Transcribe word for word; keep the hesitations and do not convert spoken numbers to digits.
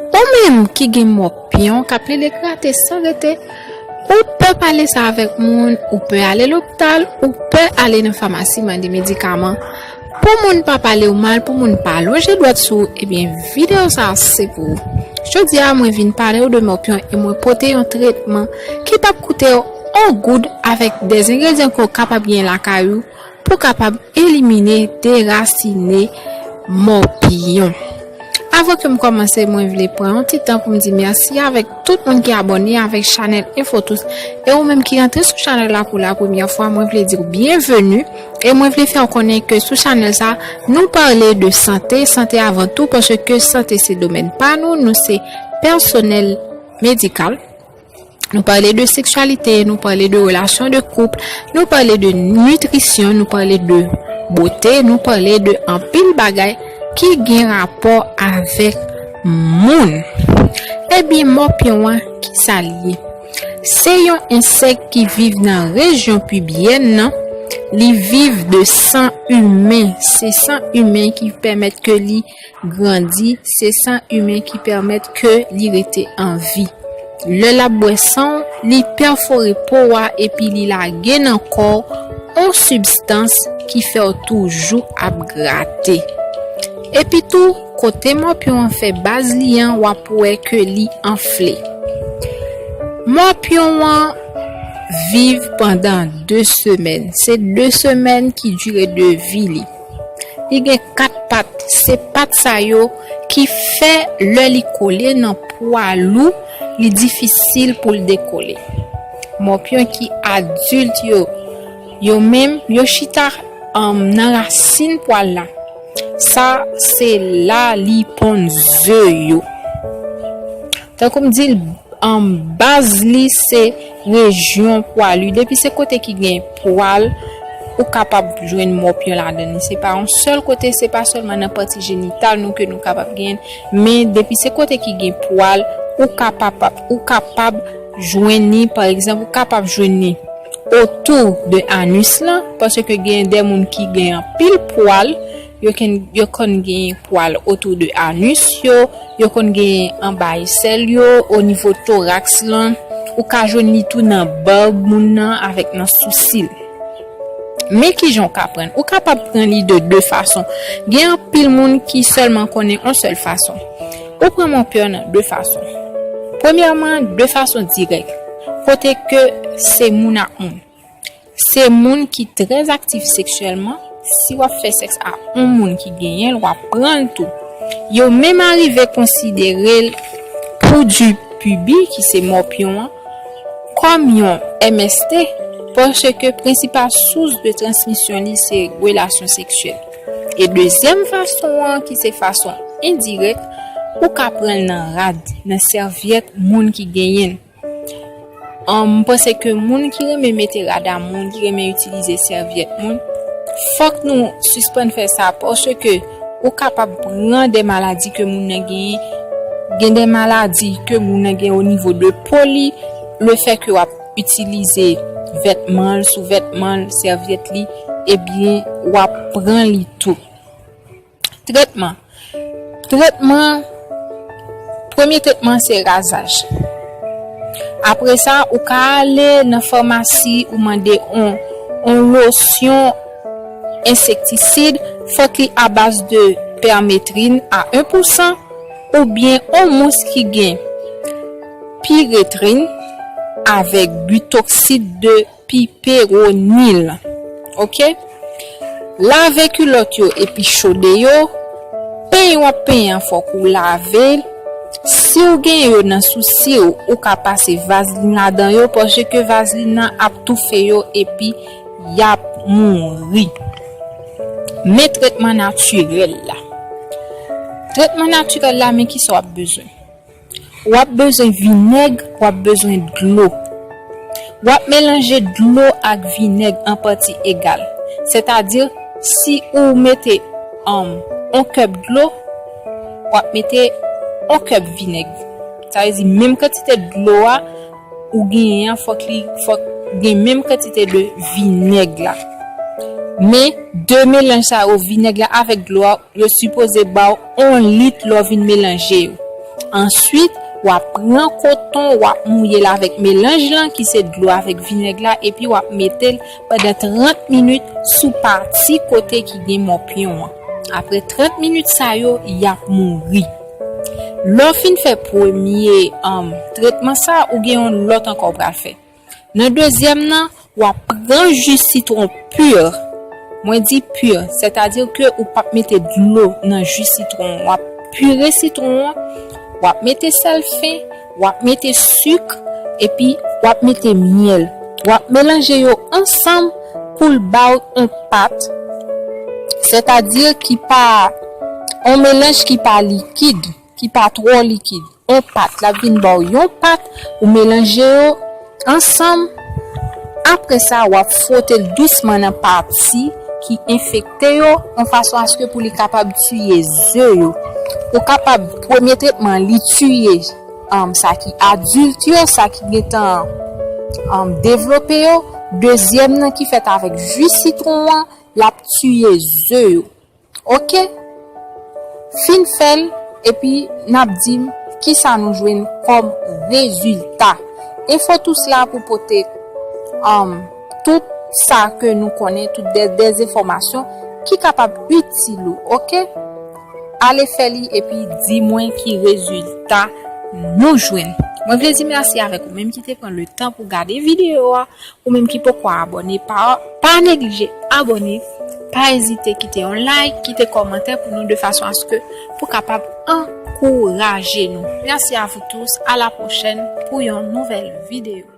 Ou menm ki gen mòpyon k ap plede grate san rete, ou pè pale sa avèk moun, ou pè ale lopital, ou pè ale nan famasi mande medikaman. Pou moun pa pale w mal, pou moun pa lonje dwèt sou ou, ebyen, videyo sa a se pou ou. Jodi a, mwen vin pale w de mòpyon e mwen pote yon tretman ki p ap koute w yon goud avèk de engredyan ke w kapab gen lakay ou pou kapab elimine, derasine mòpyon. Avan ke m kòmanse, mwen vle pran yon ti tan pou m di mèsi avèk tout moun ki abòne avèk chanèl Infotous. E ou menm ki rantre sou chanèl la pou la premyè fwa, mwen vle di w byenveni. E mwen vle fè w konnen ke sou chanèl sa, nou pale de sante, sante avan tou, paske sante se domèn pa nou, nou se pèsonèl medikal. Nou pale de seksyalite, nou pale de relasyon de koup, nou pale de nitrisyon, nou pale de bote, nou pale de anpil bagay ki gen rapò avèk moun. Ebyen, mòpyon an, ki sa l ye? Se yon ensèk ki viv nan rejyon pibyèn nan. Li viv de san imen. Se san imen ki pèmèt ke li grandi, se san imen ki pèmèt ke li rete an vi. Lè l ap bwè san w, li pèfore po a epi li lage nan kò w yon sibstans ki fè w toujou ap grate. Epi tou, kote mòpyon an fè baz li an, w ap wè ke li anfle. Mòpyon an viv pandan de semèn. Se de semèn ki dire de vi li. Li gen kat pat. Se pat sa yo ki fè lè li kole nan pwal ou, li difisil pou l dekole. Mòpyon ki adilt yo, yo menm, yo chita, um, nan rasin pwal la. Sa, se la li ponn ze yo. Tankou m di l, um, baz li se rejyon pwal li. Depi se kote ki gen pwal, ou kapab jwenn mòpyon ladan li. Se pa yon sèl kote, se pa sèlman nan pati jenital nou ke nou kapab genyen, men depi se kote ki gen pwal, ou kapab, ou kapab jwenn li, pa egzanp, ou kapab jwenn li otou de anis lan, paske gen de moun ki gen anpil pwal, yo ken-, yo konn gen pwal otou de anis yo, yo konn gen anba esèl yo, o nivo toraks lan, ou ka jwenn li tou nan bab moun nan avèk nan sousi l. Men kijan w ka pran l? Ou kapab pran li de de fason. Gen anpil moun ki sèlman konnen yon sèl fason. Ou pran mòpyon nan de fason. Premyèman, de fason dirèk, kote ke se moun ak moun. Se moun ki trè aktif seksyèlman, si w ap fè sèks ak yon moun ki genyen l, w ap pran l tou. Yo menm arive konsidere l pwodui pibi, ki se mòpyon an, kòm yon M S T, paske prensipal sous de transmisyon li se relasyon seksyèl. E dezyèm fason an, ki se fason endirèk, ou ka pran l nan rad, nan sèvyèt moun ki genyen l. An, m panse ke moun ki renmen mete rad a moun, ki renmen itilize sèvyèt moun, fòk nou sispann fè sa, paske ou kapab pran de maladi ke moun nan genyen. Gen de maladi ke moun nan gen o nivo de po li, lefètke w ap itilize vètman l, souvètman l, sèvyèt li, ebyen, w ap pran li tou. Tretman. Tretman, premye tretman se razaj. Apre sa, ou ka ale nan famasi, ou mande on, on losyon ensektisid, fòk li a baz de pèmetrin a en pou san, oubyen on mous ki gen piretrin avèk bitoksid de piperonil. Oke? Lave kilòt yo epi chode yo. Penyen w ap penyen an, fòk ou lave l. Si w gen yo nan sousi w, ou ka pase vazlin ladan yo, paske vazlin nan ap toufe yo epi y ap mouri. Men tretman natirèl la. Tretman natirèl la, men kisa w ap bezwen? W ap bezwen vinèg, w ap bezwen dlo. W ap melanje dlo ak vinèg an pati egal. Sètadi, si ou mete, um, on kèp dlo, w ap mete on kèp vinèg. Sa vle di, menm kantite dlo a ou genyen an, fòk li, fòk gen menm kantite de vinèg la. Men, de melanj sa yo, vinèg la avèk dlo a, yo sipoze ba w on lit lè w vin melanje yo. Answit, w ap pran koton, w ap mouye l avèk melanj lan ki se dlo avèk vinèg la, epi w ap mete l pandan trant minit sou pati kote ki gen mòpyon an. Apre trant minit sa yo, y ap mouri. Lè w fin fè premye, um, tretman sa, ou gen yon lòt ankò w pral fè. Nan dezyèm nan, w ap pran ji sitwon pur. Mwen di pur, sètadi ke ou p ap mete dlo nan ji sitwon an. W ap pire sitwon an, w ap mete sèl fen, w ap mete sik, epi w ap mete myèl. W ap melanje yo ansanm pou l ba w yon pat, sètadi ki pa, yon melanj ki pa likid, ki pa twò likid. Yon pat, l ap vin ba w yon pat, ou melanje yo ansanm. Apre sa, w ap fwote l dousman nan pati ki enfekte yo, yon fason aske pou li kapab tiye ze yo. Ou kapab, premye tretman, li tiye, um, sa ki adilt yo, sa ki gentan, um, devlope yo. Dezyèm nan ki fèt avèk ji sitwon an, l ap tiye ze yo. Oke? Fin fè l, epi n ap di m kisa nou jwenn kòm rezilta. Enfo Tous la pou pote, um, tout sa ke nou konnen, tout de, de enfòmasyon ki kapab itil ou, oke? Ale fè li epi di mwen ki rezilta nou jwenn. Mwen vle di mèsi avèk ou menm ki te pran le tan pou gade videyo a. Ou menm ki poko abòne, pa, pa neglije abòne, pa ezite kite yon like, kite kòmantè pou nou de fason aske pou kapab ankouraje nou. Merci à vous tous, à la prochaine pour yon nouvèl videyo.